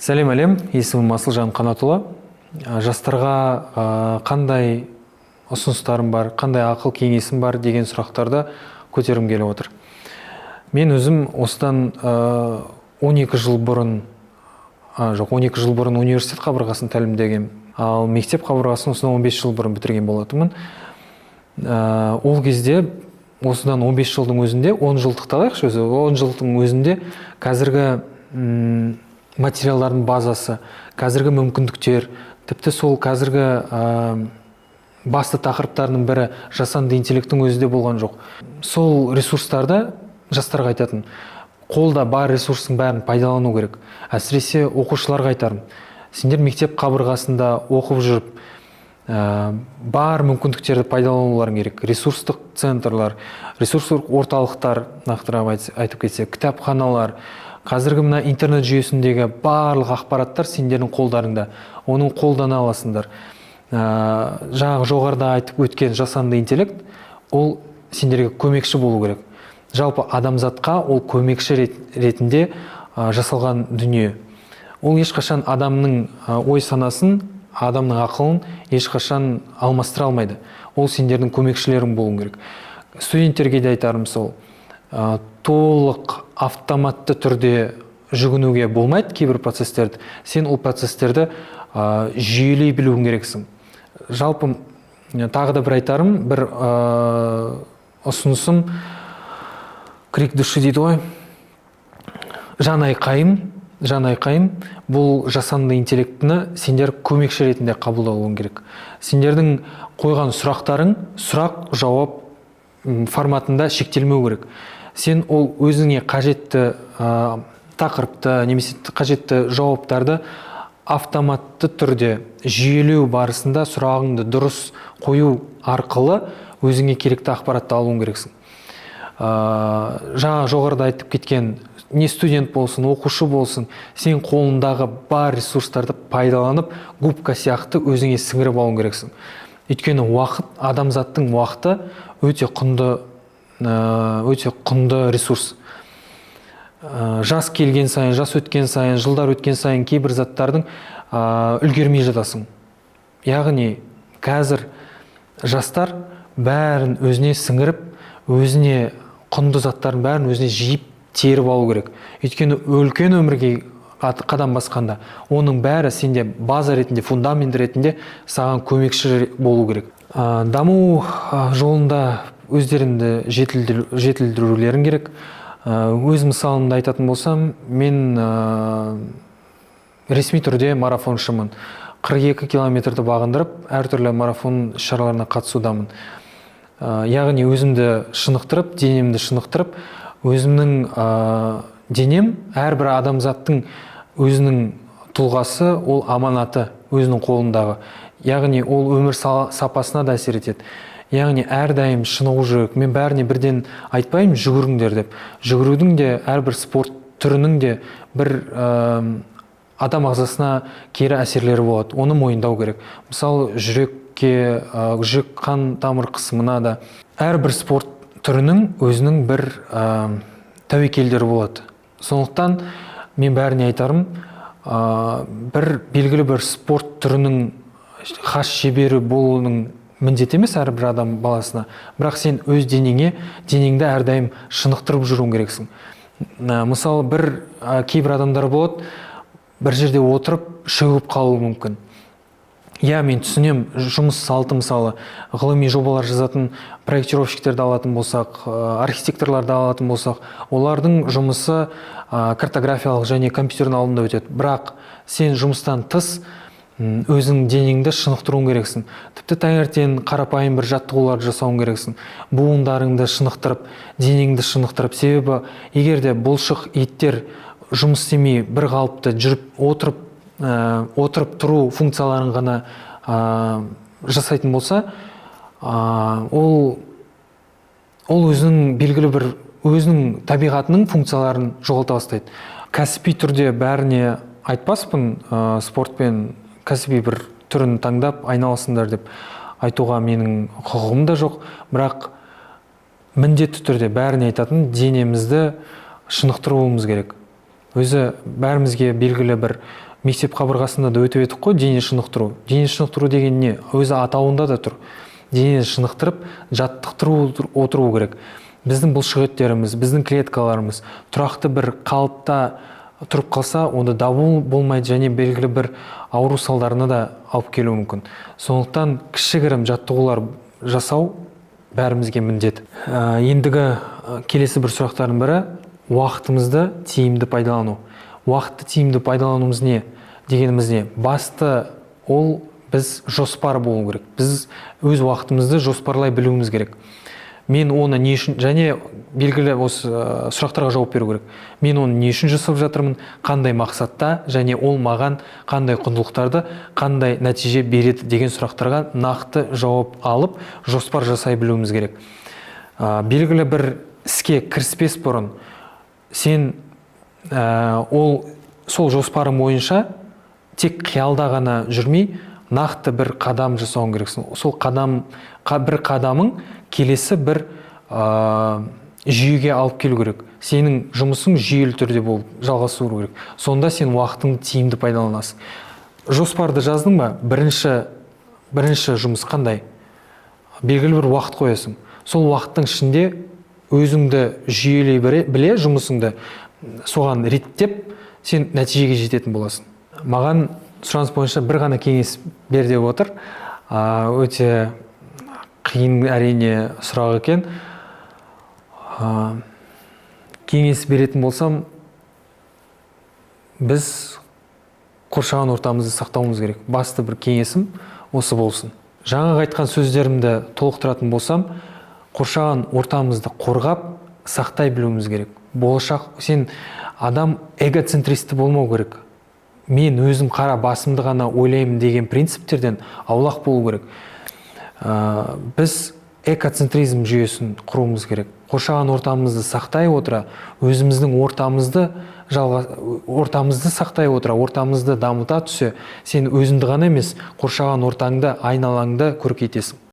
Сәлем, әлем! Есімім Асылжан Қанатұлы. Жастарға қандай ұсыныстарым бар, қандай ақыл кеңесім бар деген сұрақтарды көтергім келіп отыр. Мен өзім осыдан 12 жыл бұрын, жоқ, 12 жыл бұрын университет қабырғасын тәлімдегем, ал мектеп қабырғасын осыдан 15 жыл бұрын бітірген болатынмын. Ол кезде, осыдан 15 жылдың өзінде, 10 жылдықты алайықшы өзі, 10 жылдың өзінде қазіргі материалдардың базасы, қазіргі мүмкіндіктер, тіпті сол қазіргі басты тақырыптарының бірі жасанды интеллекттің өзі де болған жоқ. Сол ресурстарды жастарға айтатын: қолда бар ресурстың бәрін пайдалану керек. Әсіресе оқушыларға айтарым: сендер мектеп қабырғасында оқып жүріп, бар мүмкіндіктерді пайдалануларың керек. Ресурстық центрлар, ресурстық орталықтар, нақтырақ айтып кетсек, кітапханалар, қазіргі мына интернет жүйесіндегі барлық ақпараттар сендердің қолдарыңда, оның қолдана аласыңдар. Жаңағы жоғарыда айтып өткен жасанды интеллект, ол сендерге көмекші болу керек. Жалпы адамзатқа ол көмекші ретінде жасалған дүние. Ол ешқашан адамның ой санасын, адамның ақылын ешқашан алмастыра алмайды. Ол сендердің көмекшілерің болу керек. Студенттерге де айтарым сол: толық автоматты түрде жүгінуге болмайды кейбір процесстерді. Сен ол процесстерді жүйелей білуің керексің. Жалпы тағы да бір айтарым, бір ұсынысым, крик души дейді ғой, жан айқайым, жан айқайым: бұл жасанды интеллектіні сендер көмекші ретінде қабылдауың керек. Сендердің қойған сұрақтарың сұрақ жауап форматында шектелмеу керек. Сен ол өзіңе қажетті тақырыпты немесе қажетті жауаптарды автоматты түрде жүйелеу барысында сұрағыңды дұрыс қою арқылы өзіңе керекті ақпаратты алуың керексің. Жаңа жоғарыда айтып кеткен, не студент болсын, оқушы болсын, сен қолыңдағы бар ресурстарды пайдаланып, губка сияқты өзіңе сіңіріп алуың керексің. Өйткені уақыт, адамзаттың уақыты өте құнды, өте құнды ресурс. Жас келген сайын, жас өткен сайын, жылдар өткен сайын кейбір заттардың үлгермей жатасың. Яғни қазір жастар бәрін өзіне сіңіріп, өзіне құнды заттардың бәрін өзіне жиып теріп алу керек. Өйткені үлкен өмірге қадам басқанда оның бәрі сенде база ретінде, фундамент ретінде саған көмекші болу керек. Даму жолында өздеріңді жетілдірулерің керек. Өз мысалымды айтатын болсам, мен ресми түрде марафоншымын. 42 километрді бағындырып, әртүрлі марафон іс-шараларына қатысудамын. Яғни өзімді шынықтырып, денемді шынықтырып, өзімнің денем, әрбір адамзаттың өзінің тұлғасы, ол аманаты өзінің қолындағы. Яғни ол өмір сапасына да әсер етеді. Яғни әрдайым шынығу керек. Мен бәріне бірден айтпаймын жүгіріңдер деп. Жүгірудің де, әрбір спорт түрінің де бір адам ағзасына кері әсерлері болады, оны мойындау керек. Мысалы, жүрекке, жүрек қан тамыр қысымына да. Әрбір спорт түрінің өзінің бір тәуекелдері болады. Сондықтан мен бәріне айтарым: бір белгілі бір спорт түрінің хас шебері болуының міндет емес әрбір адам баласына, бірақ сен өз денеңді әрдайым шынықтырып жүруің керексің. Мысалы, бір кейбір адамдар болады, бір жерде отырып шөгіп қалуы мүмкін. Иә, мен түсінемін, жұмыс салты, мысалы, ғылыми жобалар жазатын проектировщиктерді алатын болсақ, архитекторларды алатын болсақ, олардың жұмысы картографиялық және компьютердің алдында өтеді. Бірақ сен жұмыстан тыс өзің денеңді шынықтыруың керексің. Тіпті таңертең қарапайым бір жаттығулар жасауың керексің, буындарыңды шынықтырып, денеңді шынықтырып. Себебі егер де бұлшық еттер жұмыс істемей, бір қалыпты жүріп отырып, отырып тұру функцияларын ғана жасайтын болса, ол өзінің белгілі бір өзінің табиғатының функцияларын жоғалта бастайды. Кәсіби түрде бәріне айтпаспын, спортпен кәсіби бір түрін таңдап айналысыңдар деп айтуға менің құқығым да жоқ. Бірақ міндетті түрде бәріне айтатын: денемізді шынықтыруымыз керек. Өзі бәрімізге белгілі бір Мектеп қабырғасында да өтіп едік қой дене шынықтыру. Дене шынықтыру деген не? Өзі атауында да тұр. Денені шынықтырып, жаттықтыру отыру керек. Біздің бұлшықеттеріміз, біздің клеткаларымыз тұрақты бір қалыпта тұрып қалса, онда даму болмайды және белгілі бір ауру салдарына да алып келуі мүмкін. Сондықтан кішігірім жаттығулар жасау бәрімізге міндет. Ендігі келесі бір сұрақтардың бірі уақытымызды тиімді пайдалану. Уақытты тиімді пайдалануымыз не дегеніміз не? Басты ол біз жоспар болу керек. Біз өз уақытымызды жоспарлай білуіміз керек. Мен оны не үшін, және белгілі осы сұрақтарға жауап беру керек. Мен оны не үшін жасап жатырмын, қандай мақсатта және ол маған қандай құндылықтарды, қандай нәтиже береді деген сұрақтарға нақты жауап алып, жоспар жасай білуіміз керек. Белгілі бір іске кіріспес бұрын сен ол сол жоспарың бойынша тек қиялда ғана жүрмей, нақты бір қадам жасауың керексің. Сол қадам, бір қадамың келесі бір жүйеге алып келу керек. Сенің жұмысың жүйелі түрде болып жалғасу керек. Сонда сен уақытыңды тиімді пайдаланасың. Жоспарды жаздың ба? Бірінші жұмыс қандай? Белгілі бір уақыт қоясың. Сол уақыттың ішінде өзіңді жүйелей біле жұмысыңды соған реттеп, сен нәтижеге жететін боласың. Маған сұраныс бойынша бір ғана кеңес бер деп отыр. Өте қиын әрине сұрақ екен. Кеңес беретін болсам, біз қоршаған ортамызды сақтауымыз керек. Басты бір кеңесім осы болсын. Жаңағы айтқан сөздерімді толықтыратын болсам, қоршаған ортамызды қорғап, сақтай білуіміз керек. Болашақ сен адам эгоцентристі болмау керек. Мен өзім қара басымды ғана ойлаймын деген принциптерден аулақ болу керек. Біз экоцентризм жүйесін құруымыз керек. Қоршаған ортамызды сақтай отыра, өзіміздің ортамызды сақтай отыра, ортамызды дамыта түсе, сен өзіңді ғана емес, қоршаған ортаңды, айналаңды көркейтесің.